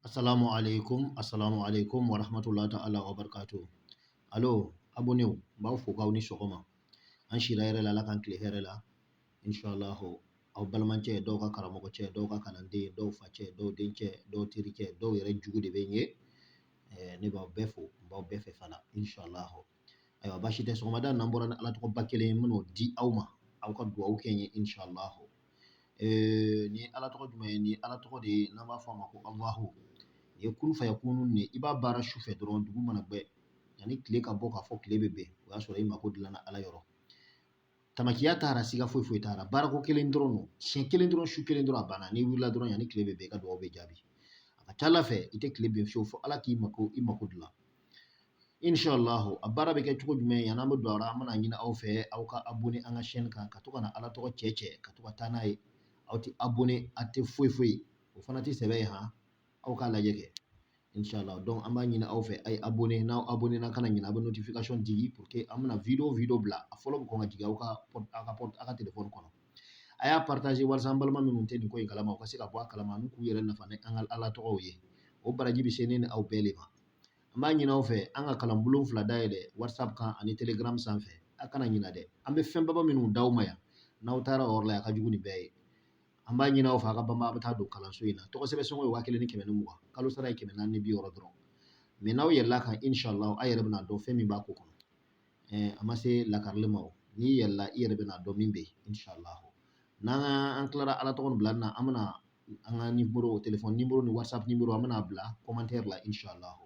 Assalamu alaikum, assalamu alaikum wa rahmatullahi ta'ala wa barakatuh. Alo, abonnéw, n b'aw fo k'aw ni sɔgɔma. An sira hɛrɛ la, Ala k'an tile hɛrɛ la. Inshallah, aw balimacɛ, dɔw ka karamɔgɔcɛ, dɔw ka kalanden, dɔw facɛ, dɔw dencɛ, dɔw terikɛ, dɔw yɛrɛ jugu de bɛ n ye. Ne b'aw bɛɛ fo, n b'aw bɛɛ fɛ fana, inshallah. Ayiwa, baasi tɛ, sɔgɔmada n'an bɔra ni Ala tɔgɔba kelen ye, n bɛn'o di aw ma, aw ka duwawu kɛ n ye, inshallah. Nin ye Ala tɔgɔ jumɛn ye? Nin ye Ala tɔgɔ de ye n'an b'a fɔ a ma ko Alahu. Nin ye kun fayakunu nin ye, i b'a baara su fɛ dɔrɔn, dugu mana gbɛ, yanni tile ka bɔ k'a fɔ tile bɛ bɛn, o y'a sɔrɔ i mako dilanna Ala yɔrɔ. Tamakiya t'a ra, siga foyi foyi t'a ra, baarako kelen dɔrɔn don, siɲɛ kelen dɔrɔn, su kelen dɔrɔn, a banna. N'i wulila dɔrɔn, yanni tile bɛ bɛn, i ka duwawu bɛ jaabi. A ka ca Ala fɛ, i tɛ tile bin fiyewu fo Ala k'i mako i mako dilan. Inshallah, a baara bɛ kɛ cogo jumɛn? Yanni an bɛ don a la, an bɛna ɲini aw fɛ, aw ka abonné an ka chaîne kan, ka to ka na Ala tɔgɔ cɛ cɛ, ka to ka taa n'a ye. Aw tɛ abonné, aw tɛ foyi foyi, o fana tɛ sɛbɛ ye han, aw k'a lajɛ kɛ, inshallah. Donc an b'a ɲini aw fɛ, a ye abonné. N'aw abonné na, kana ɲinɛ, a bɛ notification digi pour que an bɛna vidéo vidéo bila, a fɔlɔ bɛ kɔn ka jigin aw ka aw ka aw ka téléphone kɔnɔ. A y'a partager walasa an balima minnu tɛ nin ko in kalama, u ka se ka bɔ a kalama n'u k'u yɛrɛ nafa ni an ka Ala tɔgɔw ye. O baraji bɛ se ne ni aw bɛɛ de ma. An b'a ɲini aw fɛ, an ka kalanbulon fila dayɛlɛ, WhatsApp kan ani Telegram sanfɛ. A kana ɲina dɛ, an bɛ fɛnbaba minnu d'aw ma yan, n'aw taara o yɔrɔ la, a ka jugu nin bɛɛ ye. An b'a ɲini aw fɛ, a ka banba, a bɛ taa don kalanso in na. Tɔgɔ sɛbɛn sɔngɔ ye 1120, kalo sara ye 460 dɔrɔn. Mais n'aw yɛlɛla kan, inshallah, aw yɛrɛ bɛna dɔn fɛn min b'a ko kɔnɔ. A ma se lakarili ma o, n'i yɛlɛla, i yɛrɛ bɛna dɔn min bɛ yen, inshallah. N'an an tilara Ala tɔgɔ nin bilali na, an bɛna an ka numéro, téléphone numéro ni WhatsApp numéro, an bɛna bila commentaire la, inshallah.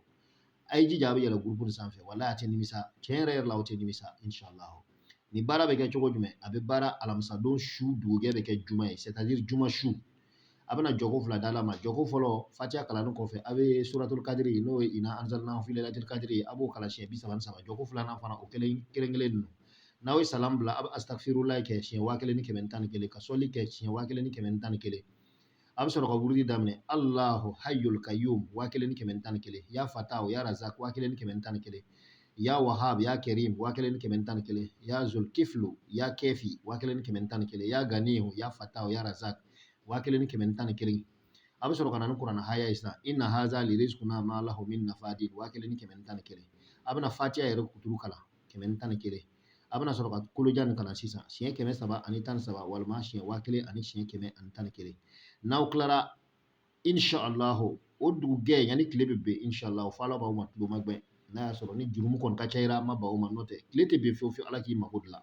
A ye jija, a bɛ yɛlɛ groupe nin sanfɛ, walahi a tɛ nimisa, tiɲɛ yɛrɛ yɛrɛ la, aw tɛ nimisa, inshallah. Nin baara bɛ kɛ cogo jumɛn? A bɛ baara alamisadon su, dugujɛ bɛ kɛ juma ye, c'est à dire juma su. A bɛna jɔko fila d'Ala ma. Jɔko fɔlɔ, fatiya kalanni kɔfɛ, a bɛ suratul kadiri, n'o ye ina anzalnahu fi lailatul kadiri, a b'o kalan siɲɛ 33. Jɔko filanan fana, o kelen kelen kelen ninnu. N'aw ye salam bila, a bɛ astagfirulayi kɛ siɲɛ 1111, ka sɔli kɛ siɲɛ 1111. A bɛ sɔrɔ ka wurudi daminɛ: Allahu hayyul kayyum 1111, ya fatahu ya razak 1111, ya wahab ya kerim 1111, ya zulkiflu ya kefi 1111, ya ganihu ya fatahu ya razak 1111. A bɛ sɔrɔ ka na ni kuranɛ haya ye sisan: inna haza li rizquna ma lahu min nafadin 1111. A bɛna fatiya yɛrɛ kuturu kalan 111. A bɛna sɔrɔ ka kolojan nin kalan sisan siɲɛ 313, walima siɲɛ 1111. N'aw tilara, inshallah, o dugujɛ yanni tile bɛ bin, inshallah, fo Ala b'aw ma tulo magɛn. N'a y'a sɔrɔ ni jurumu kɔni ka ca i la, ma ban o ma, n'o tɛ tile tɛ bin fiyewu fiyewu Ala k'i mako dilan.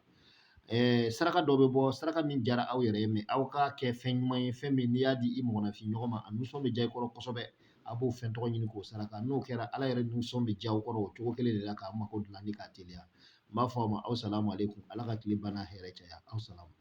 Saraka dɔ bɛ bɔ, saraka min diyara aw yɛrɛ ye, mais aw k'a kɛ fɛn ɲuman ye, fɛn min n'i y'a di i mɔgɔninfin ɲɔgɔn ma, a nisɔn bɛ diya i kɔrɔ kosɛbɛ. A b'o fɛn tɔgɔ ɲini k'o saraka. N'o kɛra, Ala yɛrɛ nisɔn bɛ diya aw kɔrɔ o cogo kelen de la, k'a mako dilan ni k'a teliya. N b'a fɔ aw ma, aw salamu aleykum. Ala ka tile banna hɛrɛ caya. Aw salamu.